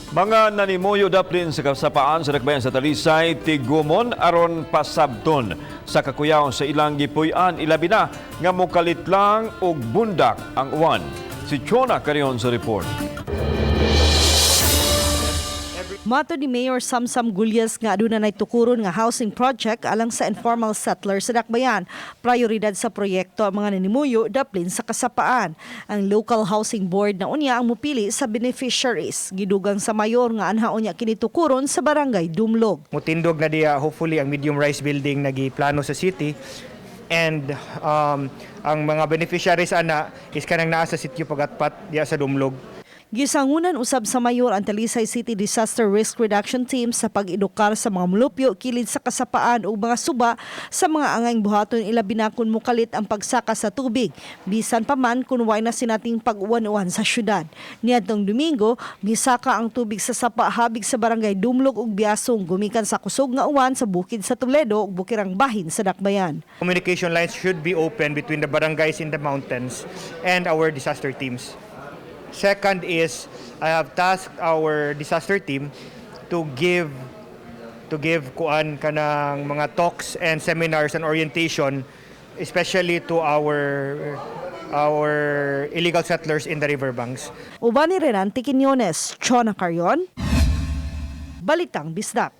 Mga nanimuyo daplin sa kasapaan sa Dakbayan sa Talisay, tigumon aron pasabton sa kakuyaw sa ilang gipuy-an, ilabi na nga mokalit lang og bundak ang uwan. Si Chona Carion sa report. Matod ni Mayor Samsam Gullas nga aduna nay tukuron nga housing project alang sa informal settlers sa Dakbayan. Prioridad sa proyekto ang mga nanimuyo daplin sa kasapaan. Ang local housing board na unya ang mupili sa beneficiaries. Gidugang sa mayor nga anha unya kini tukuron sa Barangay Dumlog. Mutindog na diya hopefully ang medium rise building na giplano sa city and ang mga beneficiaries ana is kanang naa sa sitio Pagatpat diya sa Dumlog. Gisangunan usab sa mayor ang Talisay City Disaster Risk Reduction Team sa pag-edukar sa mga mulupyo kilid sa kasapaan ug mga suba sa mga angayng buhaton, ilabi na kun mukalit ang pagsaka sa tubig, bisan pa man kun way na sinating pag-uwan-uwan sa syudad. Niadtong Domingo, misaka ang tubig sa sapa habig sa Barangay Dumlog ug Biasong gumikan sa kusog nga uwan sa bukid sa Toledo ug bukirang bahin sa Dakbayan. Communication lines should be open between the barangays in the mountains and our disaster teams. Second is I have tasked our disaster team to give kuan kanang mga talks and seminars and orientation, especially to our illegal settlers in the riverbanks. Uban ni Renante Quiñones, Chona Carion, Balitang Bisdak.